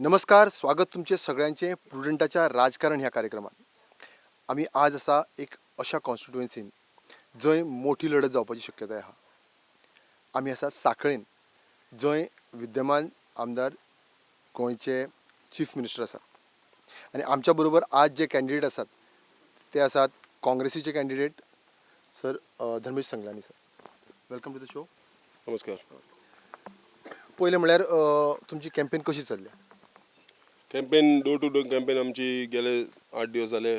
नमस्कार, स्वागत तुमचे सगळ्यांचे प्रुडंटाच्या राजकारण ह्या कार्यक्रमात. आमी आज आसा एक अशा कॉन्स्टिट्युएन्सीन जंय मोठी लढत जावपाची शक्यताय आहा. आमी आसा साखळेन, जंय विद्यमान आमदार गोंयचे चीफ मिनिस्टर आसात आनी आमच्या बरोबर आज जे कॅन्डिडेट आसात ते आसात काँग्रेसीचे candidate sir Dharmesh Sanglani. Sir, welcome to the show. नमस्कार. पयलें म्हणल्यार तुमची कॅम्पेन कशी चल्ल्या? Campaign, door to door campaign आमची गेले 8 दिवस जाले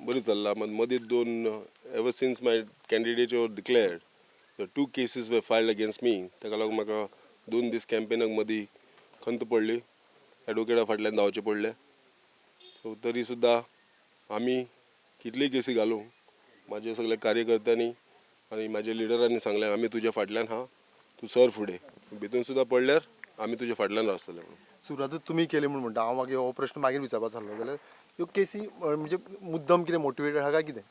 बरी चल्ला. मदींच दोन, ever since my candidature declared, the two cases were filed against me. ताका लागून म्हाका 2 दीस कॅम्पेनाक मदीं खंत पडली, एडवोकेटा फाटल्यान धांवचें पडलें. सो तरी सुद्दां आमी कितलीय केसी घालूं, म्हाजे सगळे कार्यकर्त्यांनी आनी म्हाजे लिडरांनी सांगलें, आमी तुज्या फाटल्यान हा, तूं सर फुडें, भितून सुद्दां पडल्यार आमी तुज्या फाटल्यान आसतले म्हणून. सुरवातच तुमी केली म्हूण म्हणटा. हांव मागीर हो प्रश्न मागीर विचारपाचो आसलो. जाल्यार ह्यो केसी म्हणजे मुद्दम कितें मोटिवेटेड आहा काय कितें?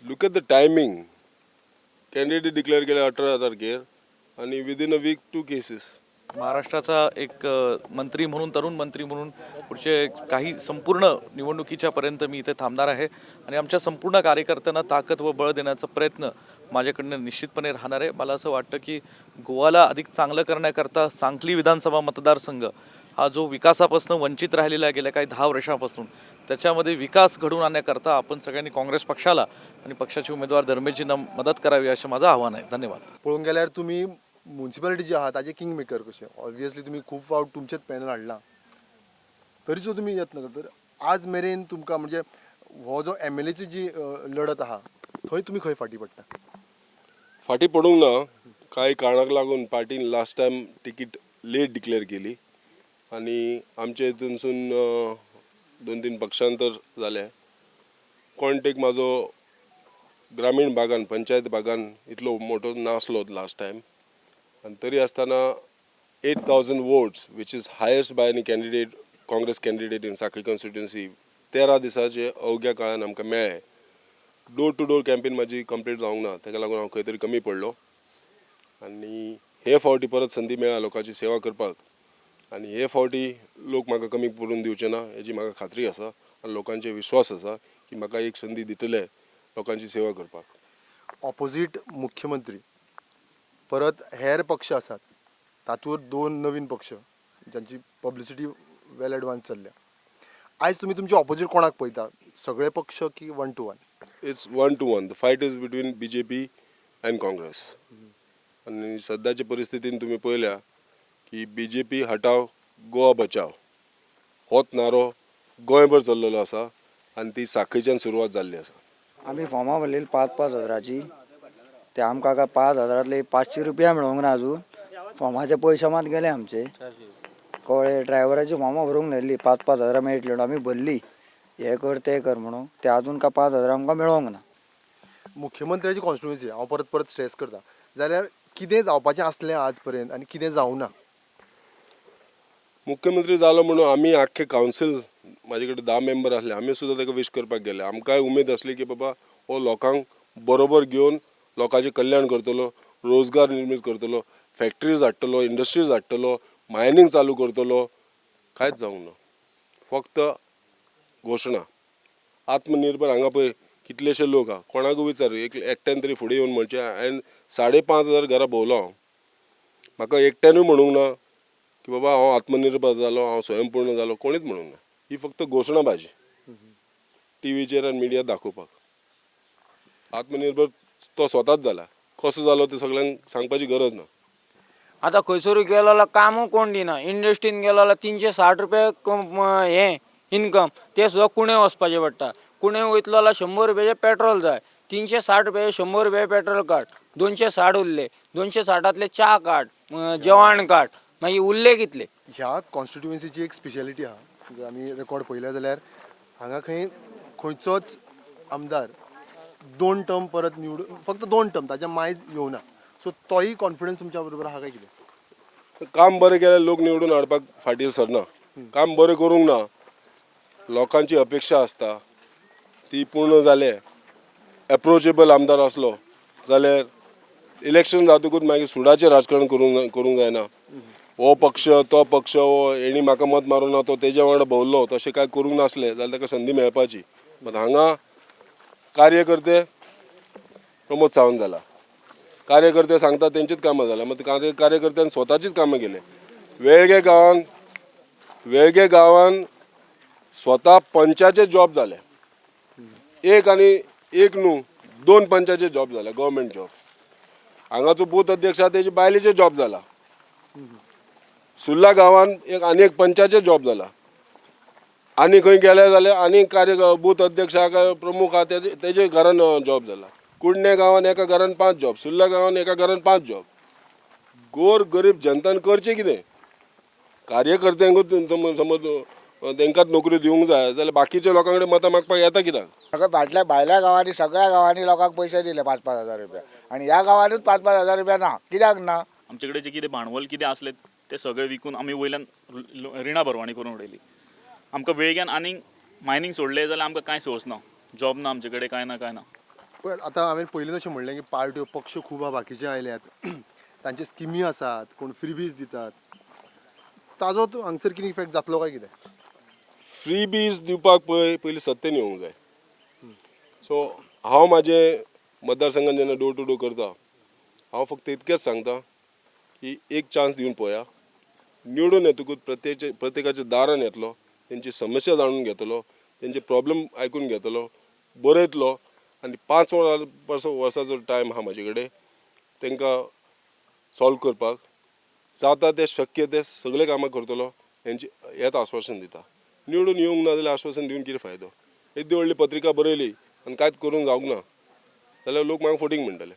Look at the timing. Candidate declare केले 18 तारखेर आणि within a week two cases. महाराष्ट्राचा एक मंत्री म्हणून, तरुण मंत्री म्हणून पुढचे काही संपूर्ण निवडणुकीच्या पर्यंत मी इथे थांबणार आहे आणि आमच्या संपूर्ण कार्यकर्त्यांना ताकद व बळ देण्याचा प्रयत्न माझ्याकडनं निश्चितपणे राहणार आहे. मला असं वाटतं की गोवाला अधिक चांगलं करण्याकरता सांखली विधानसभा मतदारसंघ हा जो विकासापासून वंचित राहिलेला आहे गेल्या काही 10 वर्षापासून, त्याच्यामध्ये विकास घडवून आणण्याकरता आपण सगळ्यांनी काँग्रेस पक्षाला आणि पक्षाचे उमेदवार धर्मेशजींना मदत करावी असे माझं आवाहन आहे. धन्यवाद. पळोवंक गेल्यार तुमी मुन्सिपालिटी जी आहा ताजे किंग मेकर कशे. ऑब्वियसली तुमी खूब फावट तुमचेच पॅनल हाडलां, तरी सुद्दां तुमी यत्न करता. तर आज मेरेन तुमकां म्हणजे हो जो एमएलएची जी लढत आहा थंय तुमी खंय फाटीं पडटा? फाटीं पडूंक ना. कांय कारणाक लागून पार्टीन last time ticket late declare केली आनी आमचे हितूनसून दोन तीन पक्षांतर जाले. कॉन्टेक्ट म्हाजो ग्रामीण भागान, पंचायत भागान इतलो मोठो नासलो लास्ट टायम. आनी तरी आसतना 8,000 votes, which is highest by any candidate, Congress candidate in Sanquelim constituency, 13 दिसाचे अवघ्या काळान आमकां मेळ्ळे. डोर टू डोर कॅम्पेन म्हाजी कंप्लीट जावंक ना, ताका लागून हांव खंय तरी कमी पडलो. आनी हे फावटी परत संदी मेळ्ळा लोकांची सेवा करपाक आनी हे फावटी लोक म्हाका कमी पडून दिवचे ना हेजी म्हाका खात्री आसा आनी लोकांचे विश्वास आसा की म्हाका एक संदी दितले लोकांची सेवा करपाक. ऑपोजीट मुख्यमंत्री, परत हेर पक्ष आसात, तातूंत दोन नवीन पक्ष जांची पब्लिसिटी वेल एडवान्स चल्ल्या. आयज तुमी तुमचे ऑपोजीट कोणाक पळयता? सगळे पक्ष की one two one? It's one to one. The fight is between BJP and Congress. आनी सद्याच्या परिस्थितीन तुमी पळयल्या की बीजेपी हटाव, गोवा बचाव होच नारो गोंयभर चल्लेलो आसा आनी ती साखळीच्यान सुरवात जाल्ली आसा. आमी फॉर्मां भरलेली पांच पांच हजाराची. ते आमकां काय 5,000तले 500 रुपया मेळोंक ना अजून. फॉर्माचे पयशे मात गेले आमचे, कळ्ळें? ड्रायव्हराची फॉर्मां भरूंक नासली. पांच पांच हजारां मेळटली म्हणून आमी भरली, हें कर तें कर म्हणून. ते अजून काय 5,000 आमकां मेळोंक ना. मुख्यमंत्र्याची कॉन्स्टिट्युएन्सी, हांव परत परत स्ट्रेस करता, जाल्यार कितें जावपाचें आसलें आज पर्यंत आनी कितें जावना? मुख्यमंत्री जालो म्हणून आमी आख्खे कावन्सील, म्हाजे कडेन 10 मेंबर आसले, आमी सुद्दां ताका विश करपाक गेले. आमकांय उमेद आसली की बाबा हो लोकांक बरोबर घेवन लोकांचें कल्याण करतलो, रोजगार निर्मीत करतलो, फॅक्टरीज हाडटलो, इंडस्ट्रीज हाडटलो, मायनींग चालू करतलो. कांयच जावंक ना, फक्त घोशणा. आत्मनिर्भर हांगा पळय कितलेशे लोक आहा. कोणाकूय विचार, एक एकट्यान तरी फुडें येवन म्हणचें, हांवें 5,500 घरां भोंवलो हांव. म्हाका एकट्यानूय म्हणूंक ना की बाबा हांव आत्मनिर्भर जालो, हांव स्वयंपूर्ण जालो. कोणीच म्हणूंक ना. ही फक्त घोशणाबाजी टिवीचेर आनी मिडियात दाखोवपाक. आत्मनिर्भर तो स्वताच जाला, कसो जालो तें सगळ्यांक सांगपाची गरज ना. आतां खंयसरूय गेलो जाल्यार कामूय कोण दिना. इंडस्ट्रीन गेलो जाल्यार 360 रुपया हें इनकम, तें सुद्दां कुणे वचपाचें पडटा. कुणे वयतलो जाल्यार 100 रुपयाचें पेट्रोल जाय. 360 रुपया, 100 रुपया पेट्रोल काड, 260 उरले. 260तले च्या काड, जेवण काड, मागीर उरले कितले? ह्या कॉन्स्टिट्युएन्सीची एक स्पेशलिटी आहा. जर आमी रेकॉर्ड पळयल्या जाल्यार हांगा खंय खंयचोच आमदार दोन टर्म परत निवडून, फक्त दोन टर्म, ताच्या मायज येवना. सो तोय कॉन्फिडन्स तुमच्या बरोबर आहा काय कितें? काम बरें केल्यार लोक निवडून हाडपाक फाटीं सरना. काम बरें करूंक ना, लोकांची अपेक्षा आसता ती पूर्ण जाले, एप्रोचेबल आमदार आसलो जाल्यार इलेक्शन जातकूच मागीर सुडाचें राजकारण करूंक करूंक जायना. हो पक्ष तो पक्ष, हो हेणी म्हाका मत मारूंक ना, तो तेज्या वांगडा भोंवलो, तशें कांय करूंक नासलें जाल्यार ताका संदी मेळपाची. बट हांगा कार्यकर्ते प्रमोद सावंत जाला, कार्यकर्ते सांगता तेंचीच कामां जाल्या. मात कार्यकर्त्यान स्वताचीच कामां केली. वेळगे गांवान स्वता पंचाचे जॉब जाले, एक आनी एक न्हू, दोन पंचाचे जॉब जाले, गव्हर्मेंट जॉब. हांगाचो बूथ अध्यक्ष आहा तेजे बायलेचे जॉब जाला. सुर्ला गांवान एक आनी एक पंचाचे जॉब जाला. आनी खंय गेले जाल्यार आनी कार्य बूथ अध्यक्ष आहा काय प्रमुख आहा तेजे घरान जॉब जाला. कुडणे गांवान एका घरान पांच जॉब, सुर्ला गांवान एका घरान पांच जॉब. गोर गरीब जनतान करचें कितें? कार्यकर्त्यांकूच समज तेंकांच नोकरी दिवंक जाय जाल्यार बाकीच्या लोकां कडेन मतां मागपाक येता कित्याक? सगळ्या भाटल्या भायल्या गांवांनी, सगळ्या गांवांनी लोकांक पयशे दिले पांच पांच हजार रुपया आनी ह्या गांवांनूच पांच पांच हजार रुपया ना. कित्याक ना? आमचे कडेन जें कितें भांडवल कितें आसलें तें सगळें विकून आमी वयल्यान रिणां भरवणी करून उडयली. आमकां वेळग्यान आनीक मायनींग सोडलें जाल्यार आमकां कांय सोर्स ना, जॉब ना आमचे कडेन, कांय ना, कांय ना. पळय, आतां हांवें पयलीं अशें म्हणलें की पार्ट्यो पक्ष खूब आहा, बाकीचे आयल्यात, तांचे स्किमी आसात, कोण फ्रीबीज दितात, ताजो तो हांगसर कितें इफेक्ट जातलो काय कितें? फ्री बीज दिवपाक पळय पयलीं सत्तेन येवंक जाय. सो हांव म्हाजे मतदारसंघान जेन्ना डोर टू डोर करता, हांव फक्त इतकेंच सांगता की एक चान्स दिवन पळया. निवडून येतकूच प्रत्येकाच्या दारान येतलो, तेंची समस्या जाणून घेतलो, तेंचे प्रॉब्लम आयकून घेतलो, बरयतलो आनी 5 वर्साचो टायम आहा म्हाजे कडेन तांकां सॉल्व करपाक. जाता तें शक्य तें सगळें कामां करतलो हेंचे हेंच आस्वासन दिता. निवडून येवंक ना जाल्यार आश्वासन दिवन कितें फायदो? येदी व्हडली पत्रिका बरयली आनी कांयच करूंक जावंक ना जाल्यार लोक म्हाका फटींग म्हणटले.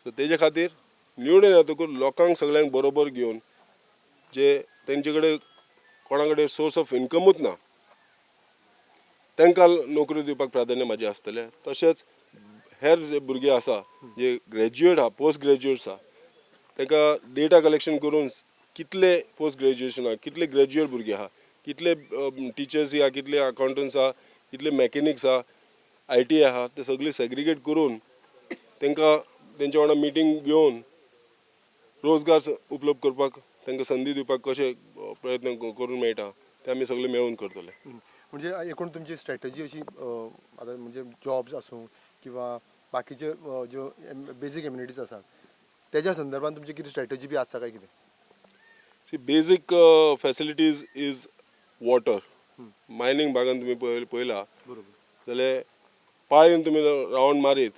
सो तेजे खातीर निवडून येतकूच लोकांक सगळ्यांक बरोबर घेवन, जे तेंचे कडेन कोणा कडेन सोर्स ऑफ इनकमूच ना तांकां नोकरी दिवपाक प्राधान्य म्हाजें आसतलें. तशेंच हेर जे भुरगे आसा, जे ग्रॅज्युएट आहा, पोस्ट ग्रॅज्युएट्स आहा, तांकां डेटा कलेक्शन करून कितले पोस्ट ग्रॅज्युएशन आहा, कितले ग्रॅज्युएट भुरगे आहा, कितले टिचर्स आहा, कितले अकाउंटंट्स आहा, कितले मॅकॅनिक्स आहा, IT आहा, ते सगळे सेग्रिगेट करून तांकां तेंच्या वांगडा मिटींग घेवन रोजगार उपलब्ध करपाक तांकां संदी दिवपाक कशें प्रयत्न करूंक मेळटा ते आमी सगळे मेळून करतले. म्हणजे एकूण तुमची स्ट्रॅटजी अशी आतां म्हणजे जॉब्स आसूं किंवा बाकीचे ज्यो बेजीक एम्युनिटीज आसात तेज्या संदर्भात तुमची कितें स्ट्रॅटजी बी आसा काय कितें? See, basic facilities is water. Mining भागान तुमी पळयला जाल्यार पाळयेन तुमी रावंड मारीत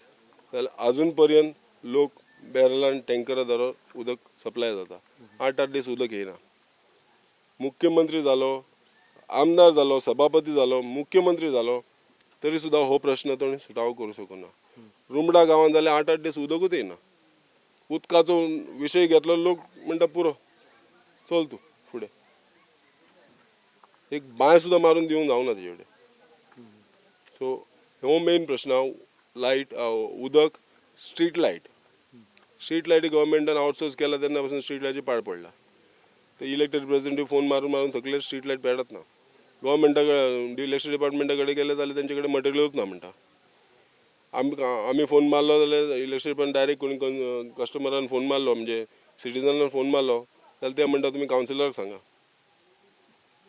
जाल्यार अजून पर्यंत लोक बॅरलान टँकरा द्वारा उदक सप्लाय जाता. आठ आठ दीस उदक येयना. मुख्यमंत्री जालो, आमदार जालो, सभापती जालो, मुख्यमंत्री जालो, तरी सुद्दां हो प्रश्न तो सुटावो करूंक शकना. रुमडा गांवांत जाल्यार आठ आठ दीस उदकूच येयना. उदकाचो विशय घेतलो, लोक म्हणटा पुरो, चल तूं फुडें. एक बांय सुद्दां मारून दिवंक जावना तेजे कडेन. सो हो मेन प्रश्न आहा. लायट, उदक, स्ट्रीट लायट. स्ट्रीट लायटी गव्हर्मेंटान आउटसोर्स केला तेन्ना पासून स्ट्रीट लायटी पाड पडला. ते इलेक्टेड रिप्रेझेंटेटीव फोन मारून मारून थकले, स्ट्रीट लायट पेटत ना. गव्हर्मेंटा कडेन, इलेक्शन डिपार्टमेंटा कडेन गेले जाल्यार तेंचे कडेन मटेरियलूच ना म्हणटा. आमी फोन मारलो जाल्यार इलेक्शन डिपार्टमेंट डायरेक्ट कोणी कस्टमरान फोन मारलो, म्हणजे सिटीजनान फोन मारलो जाल्यार ते म्हणटा तुमी कावन्सिलराक सांगा.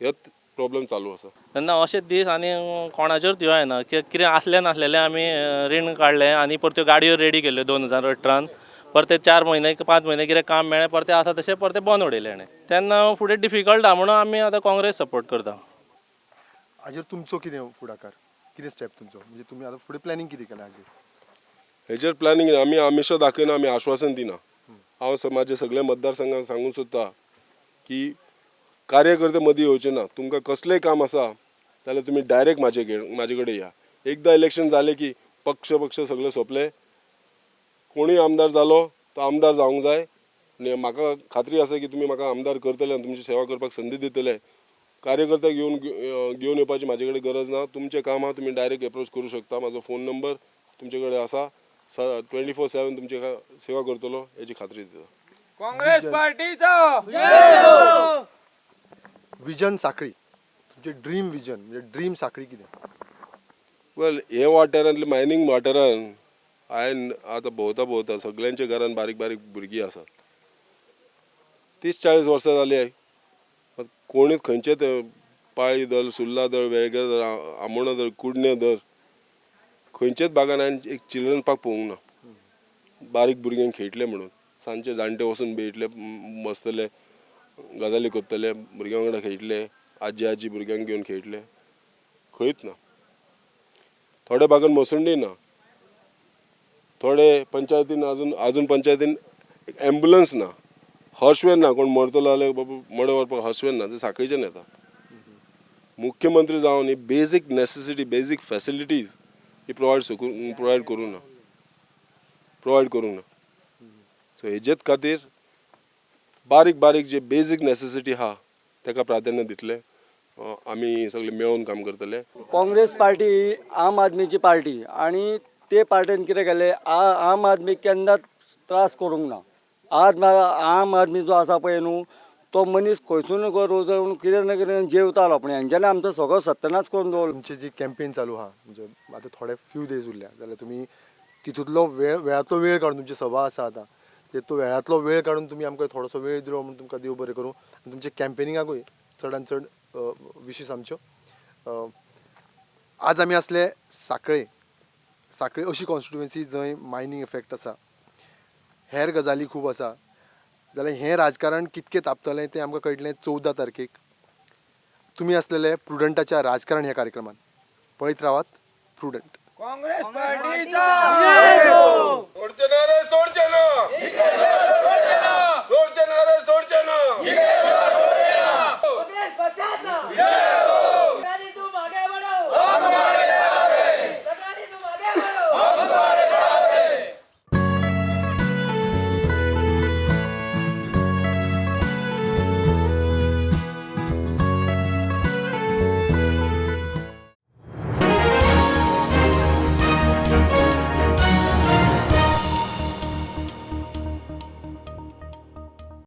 हेच प्रॉब्लम चालू आसा. तेन्ना अशे दीस आनी कोणाचेर ह्यो येना की कितें आसलें नासलेलें आमी रीण काडलें आनी परत्यो गाडयो रेडी केल्यो 2018न. परते 4 म्हयने 5 म्हयने कितें काम मेळ्ळें, परतें आसा तशें परतें बंद उडयलें हेणें. तेन्ना फुडें डिफिकल्ट आहा म्हणून आमी आतां काँग्रेस सपोर्ट करता. हाजेर तुमचो कितें फुडाकार, कितें स्टेप तुमचो, म्हणजे तुमी आतां फुडें प्लॅनिंग कितें केलां हाजेर? हेजेर प्लॅनिंग, आमी आमिशा दाखयना, आमी आश्वासन दिना. हांव म्हाज्या सगळ्या मतदारसंघाक सांगूंक सोदता की कार्यकर्ते मदीं येवचे ना. तुमकां कसलेंय काम आसा जाल्यार तुमी डायरेक्ट म्हाजे कडेन या. एकदां इलेक्शन जालें की पक्ष पक्ष सगळें सोंपलें. कोणूय आमदार जालो तो आमदार जावंक जाय आनी म्हाका खात्री आसा की तुमी म्हाका आमदार करतले आनी तुमची सेवा करपाक संदी दितले. कार्यकर्त्याक घेवन येवपाची म्हाजे कडेन गरज ना. तुमचें काम आहा, तुमी डायरेक्ट एप्रोच करूं शकता. म्हाजो फोन नंबर तुमचे कडेन आसा. 24/7 तुमची सेवा करतलो हेची खात्री दिता. काँग्रेस पार्टीचा. विजन साखळी, तुमचें ड्रीम विजन म्हणजे ड्रीम साखळी कितें? वेल, हे वाठारांतले मायनींग वाठारान हांवें आतां भोंवता भोंवता सगळ्यांच्या घरान बारीक बारीक भुरगीं आसात. 30-40 वर्सां जाली. कोणूच खंयचे ते पाळी धर, सुर्ला धर, वेळगेर धर, आमोणा धर, कुडणे धर, खंयचेच भागान हांवें एक चिल्ड्रन पार्क पळोवंक ना. बारीक भुरग्यांक खेळटले म्हणून सांजचे जाणटे वचून बेयटले, बसतले, गजाली करतले, भुरग्यां वांगडा खेळटले, आजी आजी भुरग्यांक घेवन खेळटले, खंयच ना. थोड्या भागान मसुंडी ना, थोडे पंचायतीन अजून अजून पंचायतीन एम्बुलन्स ना, हर्सवेन ना. कोण मरतलो जाल्यार बाबा मडें व्हरपाक हर्सवेन ना, ते साखळीच्यान येता. मुख्यमंत्री जावन ही बेजीक नेसेसिटी, बेजीक फॅसिलिटीज ही प्रोवायड करूंक ना, प्रोवायड करूंक ना. सो हेजेच खातीर बारीक बारीक जे बेजीक नेसेसिटी आहा ताका प्राधान्य दितले. आमी सगळे मेळून काम करतले. काँग्रेस पार्टी ही आम आदमीची पार्टी आनी ते पार्टीन कितें केलें, आम आदमी केन्नाच त्रास करूंक ना. आज आम आदमी जो आसा पळय न्हू, तो मनीस खंयसून रोज कितें ना कितें जेवतालो, पूण हेंच्यांनी आमचो सगळो सत्यानाश करून दवरलो. तुमची जी कॅम्पेन चालू आहा, म्हणजे आतां थोडे फ्यू डेज उरल्या, जाल्यार तुमी तितूंतलो वेळ, वेळांतलो वेळ काडून, तुमची सभा आसा आतां, तो वेळांतलो वेळ काडून तुमी आमकां थोडोसो वेळ दिलो म्हणून तुमकां देव बरें करूं. आनी तुमच्या कॅम्पेनिंगाकूय चडान चड विशीस आमच्यो. आज आमी आसले साखळे. साखळे अशी कॉन्स्टिट्युएन्सी जंय मायनींग इफेक्ट आसा, हेर गजाली खूब आसा. जाल्यार हें राजकारण कितकें तापतलें तें आमकां कळटलें 14 तारखेक. तुमी आसलेले प्रुडंटाच्या राजकारण ह्या कार्यक्रमान. पळयत रावात प्रुडंट. सोडचे ना रे, सोडचे ना.